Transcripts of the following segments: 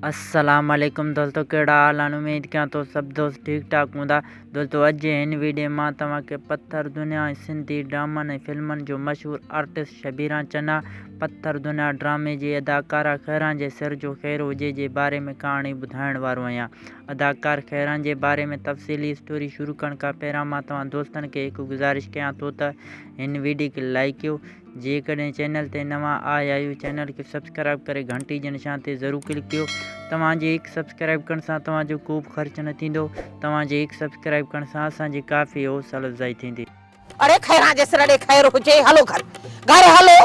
السلام عليڪم دوستو ڪهڙا حال آهن اميد ڪيان ٿو سڀ دوست ٺيڪ ٺاڪ هوندا دوستو اڄ جي هن ويڊيو ۾ مان توهان کي پٿر دنيا ۽ سنڌي ڊرامن ۽ فلمن جو مشهور آرٽسٽ شبيران چنا پٿر دنيا ڊرامي جي اداڪارا خيران جي سر جو خير هجي جي باري ۾ ڪهاڻي ٻڌائڻ وارو آهيان اداڪار خيران جي باري ۾ تفصيلي اسٽوري شروع ڪرڻ کان پهريان مان توهان دوستن کي هڪ گذارش ڪيان ٿو ته هن ويڊيو کي لائيڪ ڪيو جيڪڏهن چينل تي نوان آيا آهيو چينل کي سبسڪرائب ڪري گهنٽي جي نشان تي ضرور ڪلڪ ڪيو توهان جي هڪ سبسڪرائب ڪرڻ سان توهان جو ڪوبه خرچ نه ٿيندو توهان جي هڪ سبسڪرائب ڪرڻ سان اسان جي ڪافي حوصله افزائي ٿيندي. اڙي خيران جي سر ڏي خير هجي هلو گهر گهر هلو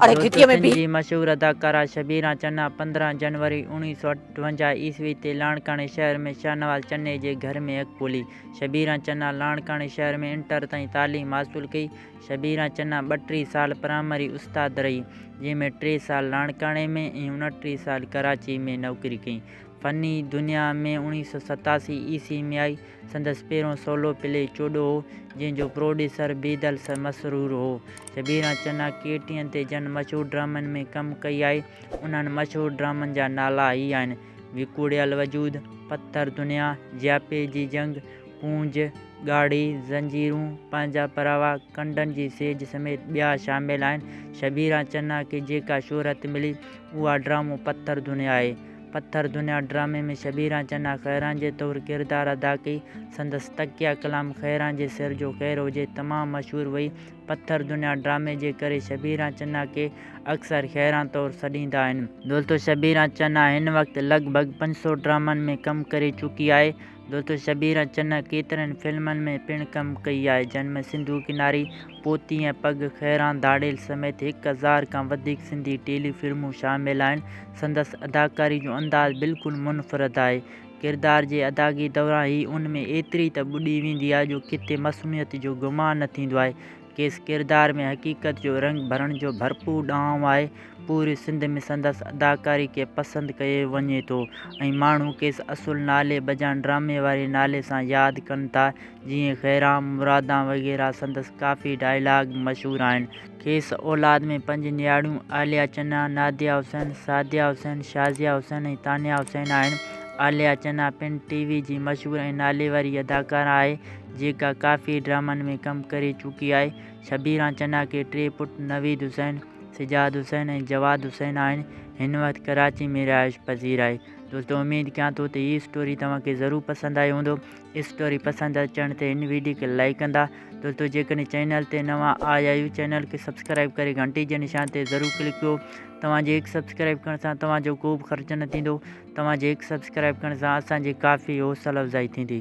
اڙي دوستو گهٽيء ۾ سنڌ بيهه. جي مشهور اداڪارا شبيران چنا 15 جنوري 1958 عيسوي تي لاڙڪاڻي شهر ۾ شاهنواز چني جي گهر ۾ اک کولي. شبيران چنا لاڙڪاڻي شهر ۾ انٽر تائين تعليم حاصل ڪئي. شبيران چنا 32 سال پرائمري استاد رهي، جنهن ۾ 3 سال لاڙڪاڻي ۾ ۽ 29 سال ڪراچي ۾ نوڪري ڪئي. فني دنيا ۾ 1987 عيسوي ۾ آئي. سندس پهريون سولو پلي چوڏو هو، جنهن جو پروڊيوسر بيدل مسرور هو. شبيران چنا ڪي ٽي اين تي جن مشهور ڊرامن ۾ ڪم ڪئي آهي، انهن مشهور ڊرامن جا نالا هي آهن، وڪوڙيل وجود، پٿر دنيا، جياپي جي جنگ، ڪونج، ڳاڙهي، زنجيرون، پنهنجا پراوا، ڪنڊن جي سيج سميت ٻيا شامل آهن. شبيران چنا کي جيڪا شهرت ملي، اها ڊرامو پٿر دنيا آهي. پٿر دنيا ڊرامي ۾ شبيران چنا خيران جي طور ڪردار ادا ڪئي. سندس تڪيه ڪلام خيران جي سر جو خير هجي تمام مشهور وئي. پٿر دنيا ڊرامي جي ڪري شبيران چنا کي اڪثر خيران طور سڏيندا آهن. دوستو شبيران چنا هن وقت لڳ ڀڳ 500 ڊرامن ۾ ڪم ڪري چڪي آهي. دوستو شبير چنه ڪيترن فلمن ۾ پڻ ڪم ڪئي آهي جن ۾ سنڌو ڪناري، پوتي ۽ پڳ، خيران ڌاڙيل سميت 1000 کان وڌيڪ سنڌي ٽيلي فلمون شامل آهن. سندس اداڪاري جو انداز بلڪل منفرد آهي. ڪردار جي ادائگي دوران هي ان ۾ ايتري ته ٻڏي ويندي آهي جو ڪٿي مصنوعيت جو گمان نه ٿيندو آهي. کيس ڪردار ۾ حقيقت جو رنگ ڀرڻ جو ڀرپور ڏانء آهي. پوري سنڌ ۾ سندس اداڪاري کي پسند ڪيو وڃي ٿو ۽ ماڻهو کيس اصل نالي بجان ڊرامي واري نالي سان ياد ڪن ٿا جيئن خيران، مرادان وغيره سندس ڪافي ڊائلاگ مشهور آهن. کيس اولاد ۾ پنج نياڻيون عاليه چنا، ناديه حسين، سعديه حسين، شازيه حسين ۽ تانيا حسين آهن. عاليه چنا پڻ ٽي وي جي مشهور ۽ ناليواري اداڪاره آهي. جيڪا ڪافي ڊرامن ۾ ڪم ڪري چڪي آهي. شبيران چنا کي ٽي پٽ نويد حسين، سجاد حسين ۽ جواد حسين آهن. هن وقت ڪراچي ۾ رهائش پذير آهي. دوستو اميد ڪيان ٿو ته هي اسٽوري توهان کي ضرور پسند آئي هوندو. اسٽوري پسند اچڻ تي هن ويڊيو کي لائيڪ ڪندا. دوستو جيڪڏهن چينل تي نوان آيا آهيو چينل کي سبسڪرائيب ڪري گهنٽي جي نشان تي ضرور ڪلڪ ڪيو. توهان جي هڪ سبسڪرائيب ڪرڻ سان توهان جو ڪوبه خرچ نه ٿيندو. توهان جي هڪ سبسڪرائيب ڪرڻ سان اسان جي ڪافي حوصله افزائي ٿيندي.